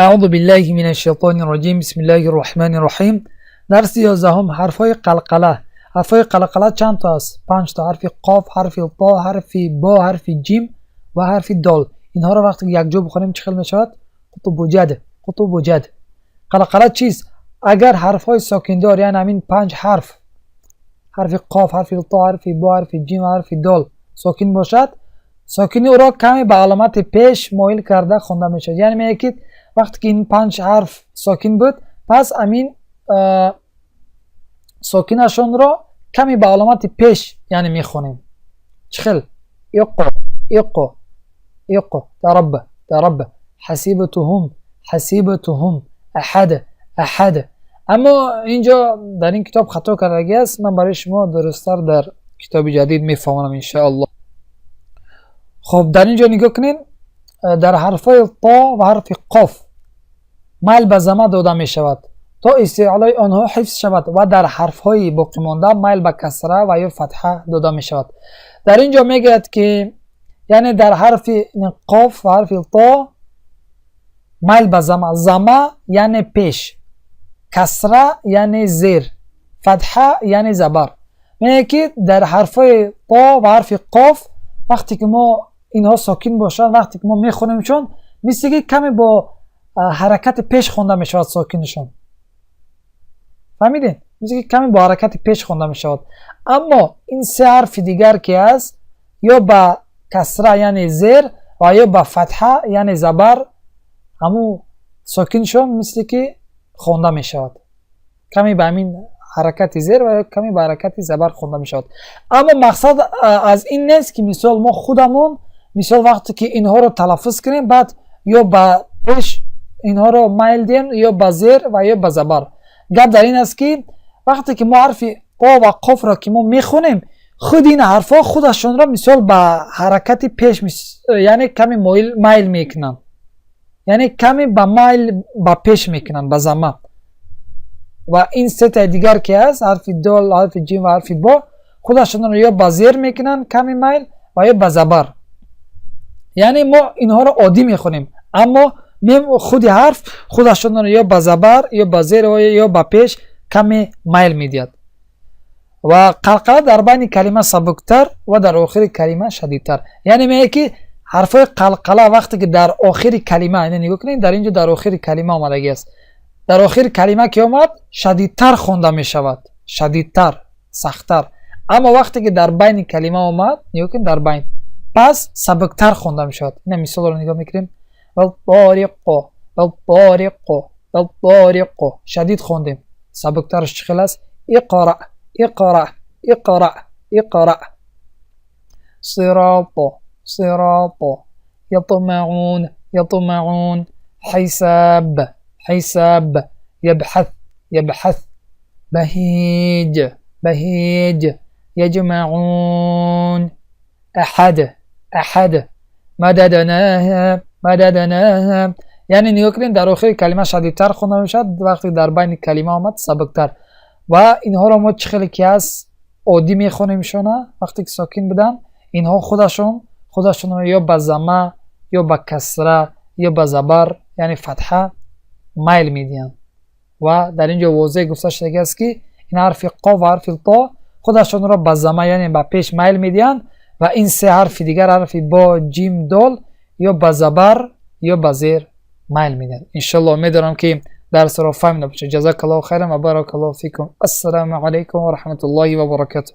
أعوذ بالله من الشیطان الرجیم. بسم الله الرحمن الرحیم. درس 11، حرفهای قلقله. حرفهای قلقله چند تا است؟ پنج تا: حرف قاف، حرف طا، حرف با، حرف جیم و حرف دال. اینها را وقتی یک جا بخونیم چه خیل میشود؟ قطب و جد، قطب و جد. قلقله چیست؟ اگر حرفهای ساکندار، یعنی همین پنج حرف، حرف قاف، حرف طا، حرف با، حرف جیم و حرف دال ساکن باشد، ساکنی او را کمی به علامت پیش مایل کرده خوانده میشود. یعنی میگه که وقتی که این پنج حرف ساکن بود، پس امین ساکنشون را کمی به علامت پیش یعنی میخونیم. چخل؟ اقو، اقو، اقو، ترب، ترب، حسیبتهم، حسیبتهم، احد، احد. اما اینجا در این کتاب خطا کردگی است. من برای شما درستتر در کتاب جدید میفهمانم انشاءالله. خب، در اینجا نگاه کنین، در حرفای طا و حرف قاف میل به ضمه داده می شود تا استعلای آنها حفظ شود و در حرفهای باقی مانده میل به کسره و یا فتحه داده می شود. در اینجا میگوید که یعنی در حرف قاف و حرف طا میل به ضمه. ضمه یعنی پیش، کسره یعنی زیر، فتحه یعنی زبر. میگه که در حرفهای طا و حرف قاف وقتی که ما اینها ساکن باشند، وقتی که ما میخونیمشون، مثل که کمی با حرکت پیش خونده میشود ساکنشون. فهمیدین؟ مثل که کمی با حرکت پیش خونده میشود. اما این سه حرف دیگر که است، یا با کسره یعنی زیر و یا با فتحه یعنی زبر، همو ساکنشون مثل که خونده میشود، کمی به همین حرکت زیر و یا کمی به حرکت زبر خونده میشود. اما مقصد از این نیست که مثال ما خودمون مثال وقتی که اینها رو تلفظ کنیم، بعد یا به پیش اینها رو میل دیم یا به زیر و یا به زبر. گپ در این است که وقتی که ما حرف طا و قاف را که ما میخونیم، خود این حرفا خودشون را مثال به حرکت پیش یعنی کمی میل میکنن، یعنی کمی به میل به پیش میکنن، به ضمه. و این سه تا دیگر که است، حرف دال، حرف جیم و حرف با، خودشون را یا به زیر میکنن کمی میل و یا به زبر. یعنی ما اینها را عادی میخونیم، اما خود حرف خودشون را یا به زبر یا به زیر و یا به پیش کمی میل میدید. و قلقله در بین کلمه سبکتر و در آخر کلمه شدیدتر. یعنی میگه که حرفای قلقله وقتی که در آخر کلمه، یعنی نگاه کنید، در اینجا در آخر کلمه آمدگی است، در آخر کلمه که آمد شدیدتر خونده می شود، شدیدتر، سختتر. اما وقتی که در بین کلمه آمد، نگاه کنید، در بین، پس سبکتر خونده می شود. این مثال رو نگاه میکنیم: والطارق، والطارق، والطارق، شدید خوندیم. سبکترش چه خیل است؟ اقرأ، اقرأ، اقرأ، اقرأ، صراط، صراط، یطمعون، یطمعون، حساب، حساب، یبحث، یبحث، بهیج، بهیج، یجمعون، احد، احد، مددناها، مددناها. یعنی نگاه کنید، در آخر کلمه شدیدتر خونده میشد، وقتی در بین کلمه آمد سبکتر. و اینها را ما چه خیلی که از عادی میخونیمشونه، وقتی که ساکن بودن، اینها خودشون رو یا به ضمه یا به کسره یا به زبر یعنی فتحه میل میدین. و در اینجا واضح گفته شده است که این حرف قاف و حرف طا خودشون را به ضمه یعنی به پیش میل میدین و این سه حرف دیگر، حرف با، جیم، دال، یا به زبر یا به زیر میل میدن. انشالله امیدوارم که درس را فهمیده باشید. جزاک الله خیرا و بارک الله فیکم. السلام علیکم و رحمت الله و برکاته.